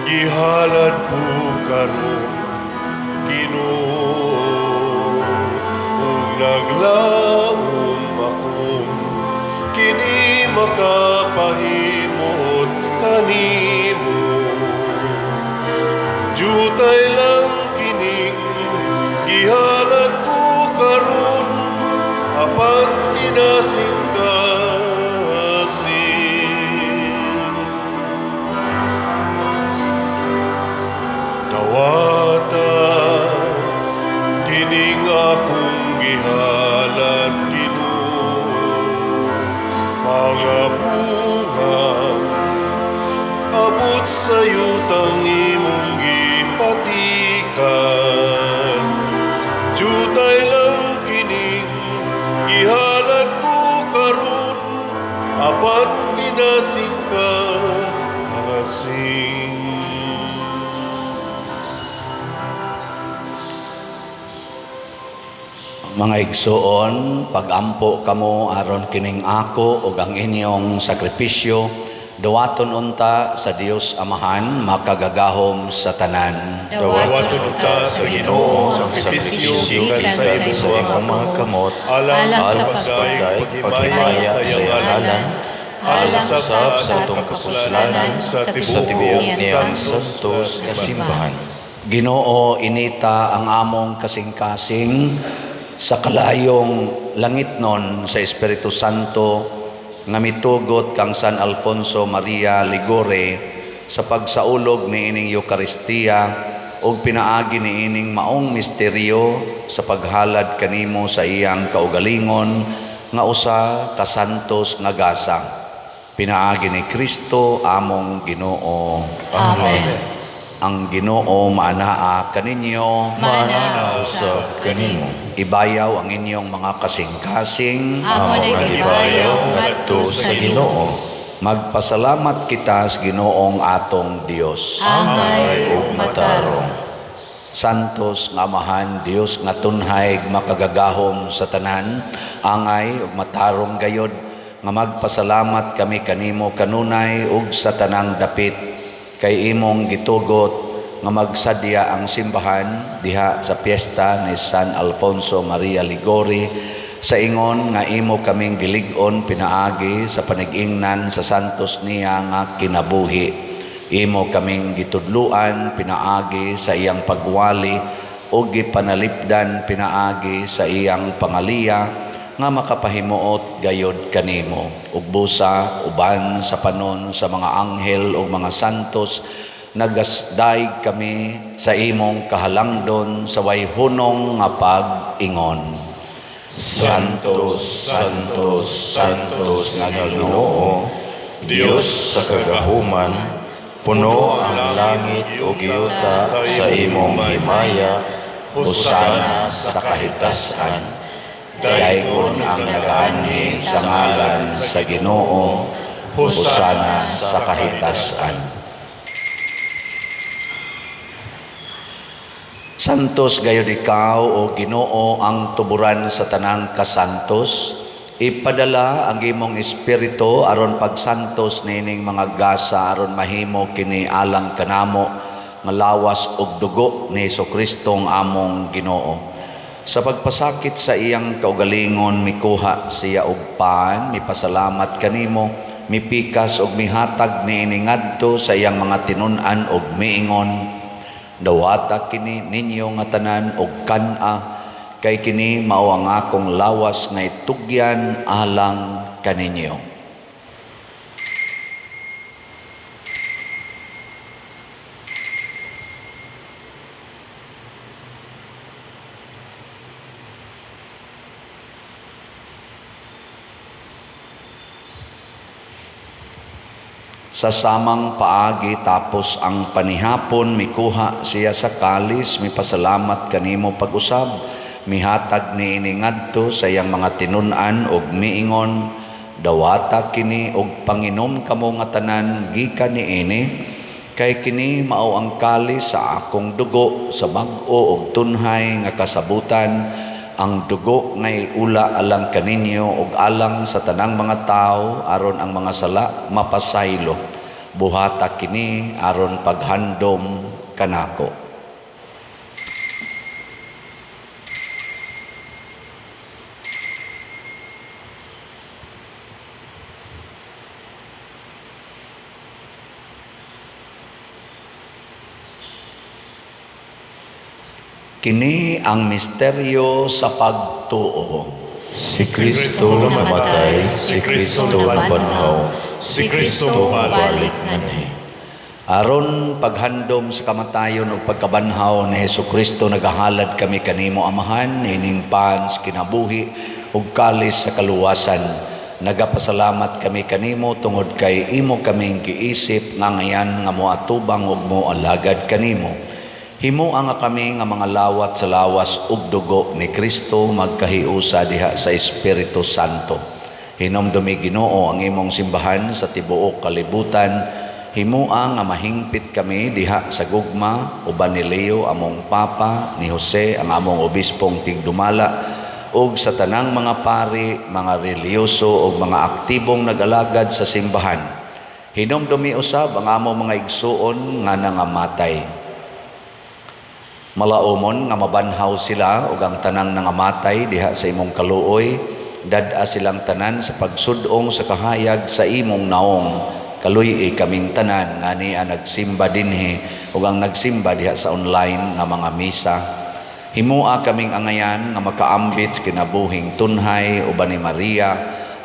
gihalad ko karon, Ginoo, ug naglaom ako kini makapahimuot kanimo. Jutay lang kining gihalad ko karon, apan kinasingkasing. Dawata kining akong gihalad, Ginoo, mga bunga abot sa yutang imong gipatikan. Jutay lang kining gihalad ko karon, apan kinasingkasing. Mga igsuon, pagampo kamo aron kining ako ug ang inyong sakripisyo duwaton unta sa Dios Amahan makagagahom sa tanan. Dawaton unta sa Ginoo ang sakripisyo gikan sa Sa imong mga kamot, alang Alang sa sa pagdaig paghimaya sa iyang ngalan, alang usab usab sa atong kapuslanan sa sa tibuok tibuok niyang santos nga simbahan. Ginoo, inita ang among kasing-kasing sa kalayong langitnon sa Espiritu Santo nga mitugot kang San Alfonso Maria Ligure sa pagsaulog niining Eukaristiya ug pinaagi niining maong misteryo sa paghalad kanimo sa iyang kaugalingon nga usa ka santos nga gasa. Pinaagi ni Kristo among Ginoo. Amen. Ang Ginoo maanaa kaninyo. Maanaa Usab kanimo. Ibayaw ang inyong mga kasing-kasing. Amo Amo na nga gibayaw gibayaw ngadto ngadto sa sa Ginoo. Magpasalamat kita sa Ginoong atong Dios. Angay ug matarong. Santos nga Amahan, Dios nga tunhay makagagahom sa tanan, angay ug matarong gayod nga magpasalamat kami kanimo kanunay ug sa tanang dapit kay imong gitugot nga magsadya ang simbahan diha sa piyesta ni San Alfonso Maria Ligori sa ingon nga imo kaming gilig-on pinaagi sa panigingnan sa santos niya nga kinabuhi. Imo kaming gitudluan pinaagi sa iyang pagwali o gipanalipdan pinaagi sa iyang pangaliya nga makapahimuot gayod kanimo. Ug busa uban sa panon sa mga anghel ug mga santos, nagasdaig kami sa imong kahalangdon sa way hunong nga pag-ingon. Santos, Santos, Santos nga Ginoo, Dios sa kagahuman, puno ang langit ug yuta sa imong himaya, Hosana sa kahitasan. Dayon ang nagaanhi sa ngalan sa Ginoo. Hosana sa kahitasan. Santos gayud ikaw o Ginoo ang tuburan sa tanang kasantos. Ipadala ang imong espiritu aron pagsantos nining mga gasa aron mahimo kini alang kanamo nga lawas ug dugo ni Hesus-Kristong among Ginoo. Sa pagpasakit sa iyang kaugalingon mikuha siya og pan, mipasalamat kanimo, Mipikas og mihatag niini ngadto sa iyang mga tinun-an og miingon, "Dawata kini ninyo nga tanan og kan-a, kay kini mao ang akong lawas nga itugyan alang kaninyo." Sa samang paagi tapos ang panihapon, mikuha siya sa kalis, mipasalamat kanimo pag-usab, mihatag niini ngadto sa iyang mga tinun-an og miingon, "Dawata kini og panginom kamo nga tanan gikan niini, kay kini mao ang kalis sa akong dugo sa bag-o og tunhay nga kasabutan, ang dugo nga iula alang kaninyo ug alang sa tanang mga tawo aron ang mga sala mapasaylo. Buhata kini aron paghandom kanako." Kini ang misteryo sa pagtuo. Si Kristo namatay, si Kristo nabanhaw, si Kristo mabalik nganhi. Aron paghandom sa kamatayon ug pagkabanhaw ni Hesukristo, nagahalad kami kanimo, Amahan, ining pan sa kinabuhi ug kalis sa kaluwasan. Nagapasalamat kami kanimo tungod kay imo kaming giisip nga ngayan nga moatubang ug moalagad kanimo. Himoa nga kami nga mga lawat sa lawas ug dugo ni Kristo magkahiusa diha sa Espiritu Santo. Hinomdumi, Ginoo, ang imong simbahan sa tibuok kalibutan. Himoa nga mahingpit kami diha sa gugma uban ni Leo among Papa, ni Jose ang among obispong tigdumala, ug sa tanang mga pari, mga relihiyoso ug mga aktibong nag-alagad sa simbahan. Hinomdumi usab ang among mga igsuon nga nangamatay. Malaumon nga mabanhaw sila ug ang tanang nangamatay diha sa imong kaluoy, dad-a silang tanan sa pagsud-ong sa kahayag sa imong naong. Kaluy-i kaming tanan nga niya nagsimba dinhi ug ang nagsimba diha sa online nga mga misa. Himoa kaming angayan nga makaambit sa kinabuhing tunhay uban ni Maria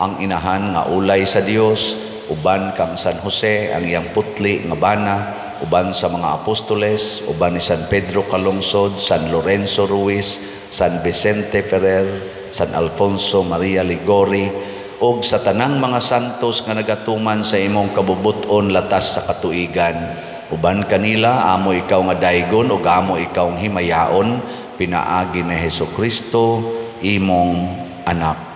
ang inahan nga ulay sa Dios, uban kang San Jose ang iyang putli nga bana, uban sa mga apostoles, uban ni San Pedro Calungsod, San Lorenzo Ruiz, San Vicente Ferrer, San Alfonso Maria Liguori, ug sa tanang mga santos nga nagatuman sa imong kabubut-on latas sa katuigan. Uban kanila amo ikaw nga daygon ug amo ikaw nga himayaon, pinaagi ni Hesukristo imong anak.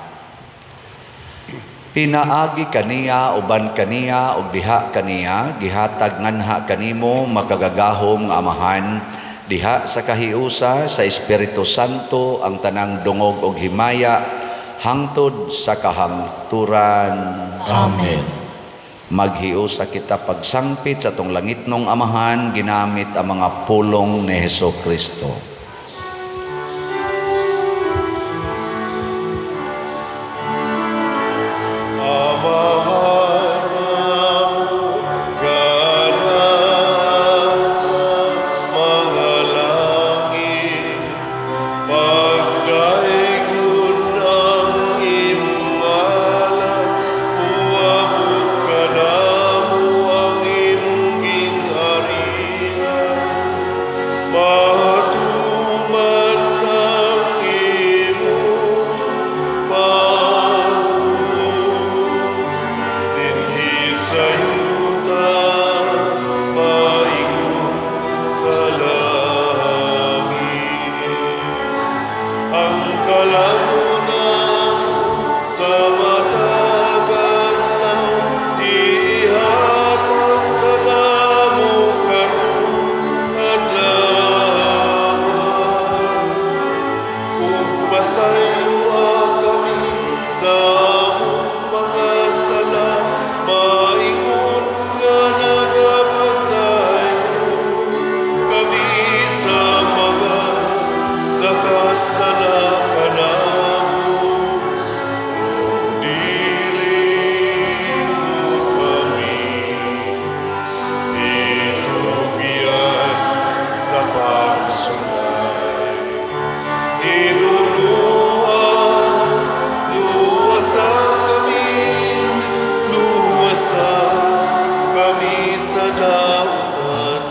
Pinaagi kaniya, uban kaniya, ug diha kaniya, gihatag nganha kanimo makagagahom nga Amahan, diha sa kahiusa sa Espiritu Santo ang tanang dungog ug himaya hangtod sa kahangturan. Amen. Maghiusa kita pagsangpit sa atong langitnong Amahan ginamit ang mga pulong ni Hesukristo. Amahan namo nga nasa mga langit, pagdaygon ang imong ngalan, muabot kanamo ang imong gingharian, matuman ang imong pagbuot dinhi sa yuta maingon sa langit. Ang kalamon sa matag adlaw ihatag kanamo karong adlaw. Ug pasayloa kami sa among mga sala, maingon nga nagapasaylo kami sa mga nakasala kanamo. Dili mo Hinunua, luwasa kami, luwasa kami sa dautan.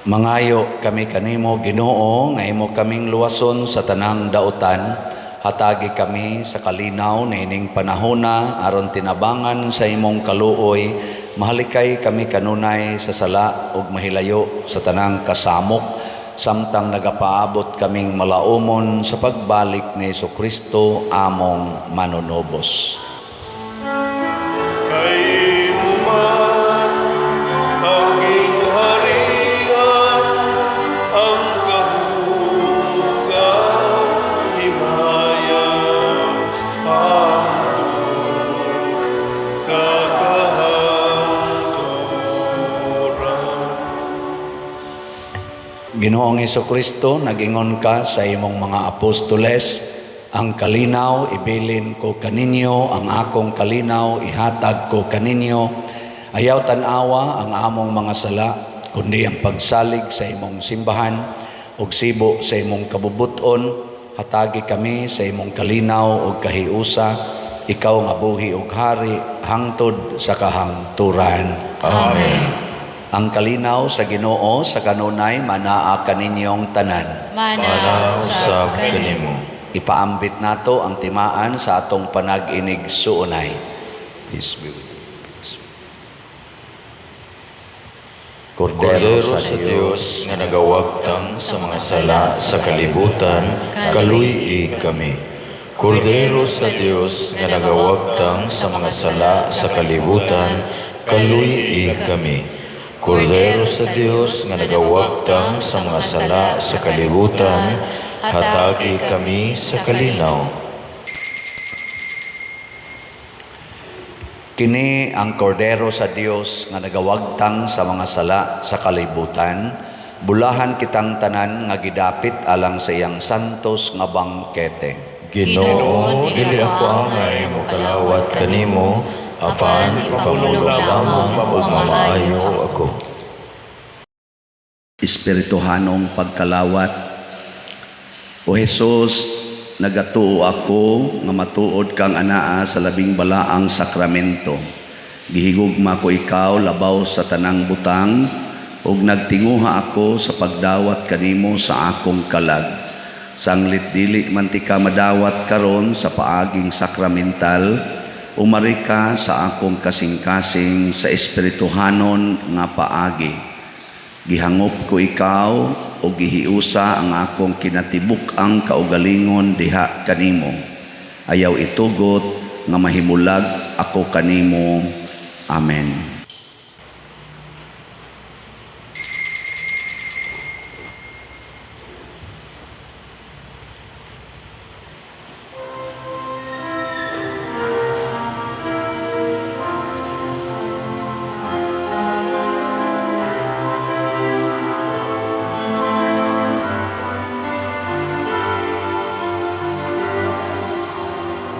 Mangayo kami kanimo, Ginoo, nga imo kaming luwason sa tanang dautan. Hatagi kami sa kalinaw niining panahona aron tinabangan sa imong kaluoy, mahalikay kami kanunay sa sala ug mahilayo sa tanang kasamok samtang nagapaabot kaming malaumon sa pagbalik ni Kristo among manunubos. Kay imo man ang gingharian, ang gahom, ang himaya, hangtod sa kahangturan. Ginoong Kristo, nag-ingon ka sa imong mga apostoles, "Ang kalinaw ibilin ko kaninyo, ang akong kalinaw ihatag ko kaninyo." Ayaw tan-awa ang among mga sala, kundi ang pagsalig sa imong simbahan ug sibo sa imong kabubuton, hatagi kami sa imong kalinaw ug kahiusa, ikaw nga buhi ug hari hangtod sa kahangturan. Amen. Ang kalinaw sa Ginoo sa kanunay manaa kaninyong tanan. Mana Usab kanimo. Ipaambit nato ang timaan sa atong panag-inig-suunay. Peace be with you. Kordero Kordero sa Dios nga nagawagtang sa mga sala sa kalibutan, kaluy-i kami. Kordero sa Dios nga nagawagtang sa mga sala sa kalibutan, kaluy-i kami. Kordero sa Dios nga nagawagtang sa mga sala sa kalibutan, hatagi kami sa kalinaw. Kini ang kordero sa Dios nga nagawagtang sa mga sala sa kalibutan. Bulahan kitang tanan nga gidapit alang sa iyang santos nga bangkete. Ginoo, dili ako angay mokalawat kanimo, apan ipamulong lamang ug mamaayo ako. Espirituhanong pagkalawat. O Jesus, nagatuo ako nga matuod kang anaa sa labing balaang sakramento. Gihigugma ko ikaw labaw sa tanang butang ug nagtinguha ako sa pagdawat kanimo sa akong kalag. Sanglit dili man tika madawat karon sa paaging sakramental, umari ka sa akong kasing-kasing sa espirituhanon nga paagi. Gihangop ko ikaw o gihiusa ang akong kinatibuk-ang kaugalingon diha kanimo. Ayaw itugot nga mahimulag ako kanimo. Amen.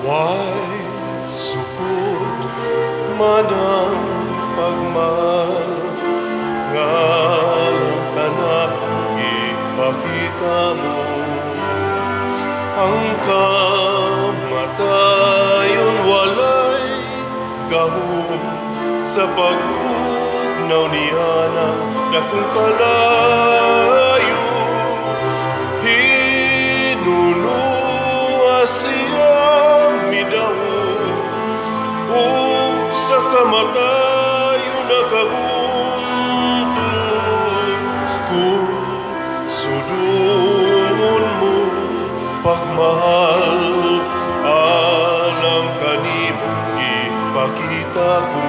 Way sukod man ang pagmahal nga kanakong ipakita mo, ang kamatayon walay gahom sa pag-ugnaw niana dakong kalayo. Hinunua siya midaw ug sa kamatayon nakabuntot. Kung sudungon mo pagmahal alang kanimong gipakita ko,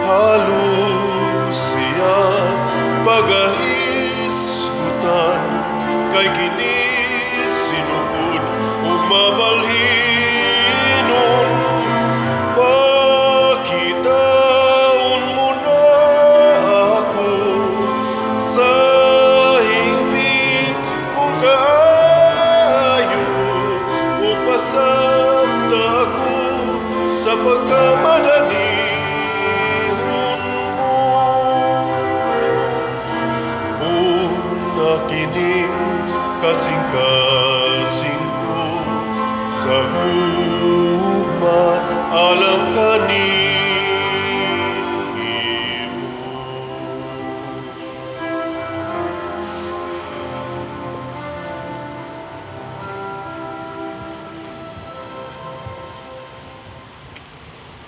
halos siya pagahisgutan kay kini sinukod ug mabalhinon. Pakitaon mo na ako sa hingpit kung kaayo ug pasabta ako sa pagkamadalihon mo. Kung kining kasing-kasing ko sa gugma alang kanimo.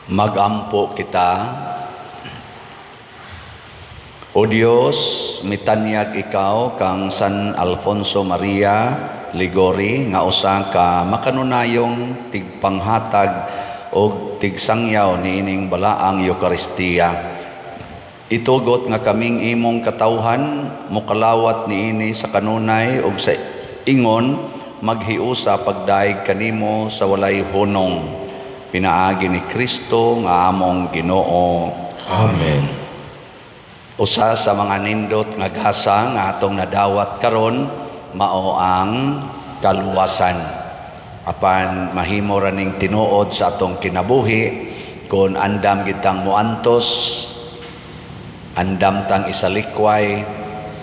Magampo kita. O Dios, mitanyag ikaw kang San Alfonso Maria Liguori nga usa ka makanunayong tigpanghatag og tigsangyaw niining balaang Eukaristiya. Itugot nga kaming imong katawhan mokalawat niini sa kanunay ug sa ingon maghiusa pagdayeg kanimo sa walay hunong, pinaagi ni Kristo nga among Ginoo. Amen. Usa sa mga nindot nga gasa nga atong nadawat karon mao ang kaluwasan. Apan mahimo ra ning tinuod sa atong kinabuhi kung andam kitang muantos, andam tang isalikway,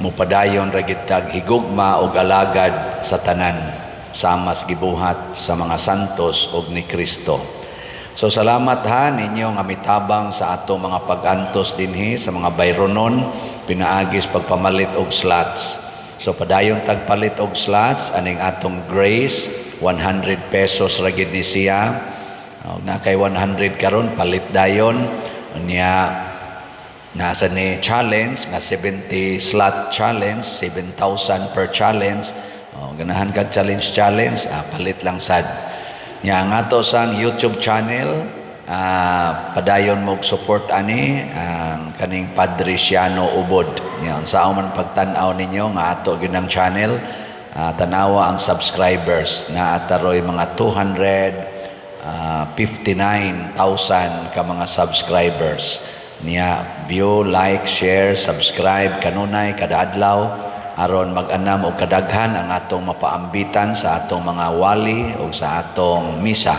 mupadayon ra gitag higugma og alagad sa tanan samas gibuhat sa mga santos og ni Kristo. So salamat ha ninyo nga mitabang sa ato mga pag-antos dinhi sa mga bayronon pinaagis pagpamalit og slots. So padayon tagpalit og slots aning atong Grace, 100 pesos ra gid ni siya. Og na kay 100 karon, palit dayon. Unya nasa ni challenge nga 70 slot challenge, 7,000 per challenge. O, ganahan kag challenge challenge, palit lang sad. Nya ang ato sang YouTube channel, padayon mo support ani ang kaning Padre Siano Ubod. Nya unsa man pagtan-aw ninyo nga ato ginang channel, tanawa ang subscribers na ataroy mga 259,000 ka mga subscribers. Niya view, like, share, subscribe kanunay kada adlaw aron mag-anam og kadaghan ang atong mapaambitan sa atong mga wali o sa atong misa.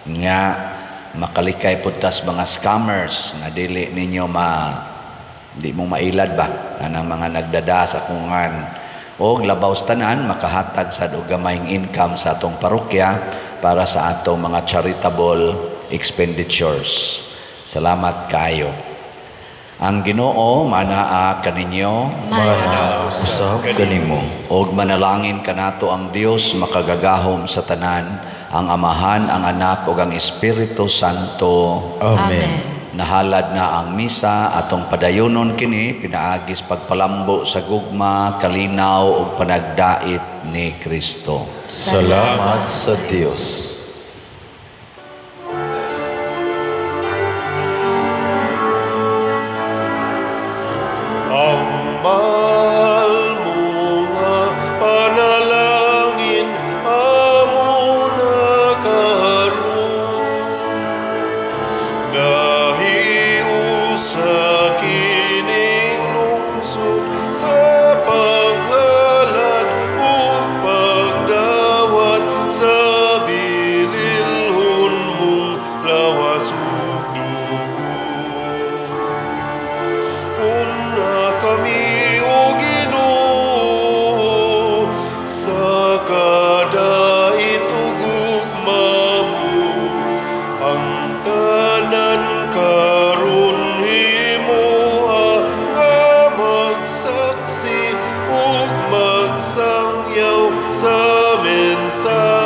Nga makalikay pud tas mga scammers nga dili ninyo ma di mo mailad ba anang mga nagdada sa kungan, og labaw sa tanan makahatag sad og gamayng income sa atong parokya para sa atong mga charitable expenditures. Salamat kaayo. Ang Ginoo manaa kaninyo. Manaa usab kanimo. Og manalangin kanato ang Dios makagagahom sa tanan, ang Amahan, ang Anak ug ang Espiritu Santo. Amen. Nahalad na ang misa, atong padayonon kini pinaagis pagpalambo sa gugma, kalinaw ug panagdait ni Kristo. Salamat sa Dios. Ang mahal mo nga panalangin amo na karon, nahiusa kining lungsod sa paghalad ug pagdawat sa bililhon mong lawas ug dugo. Pun-a kami, O Ginoo, sa kadait ug gugma mo. Ang tanan karon himoa nga magsaksi ug magsangyaw sa mensahe.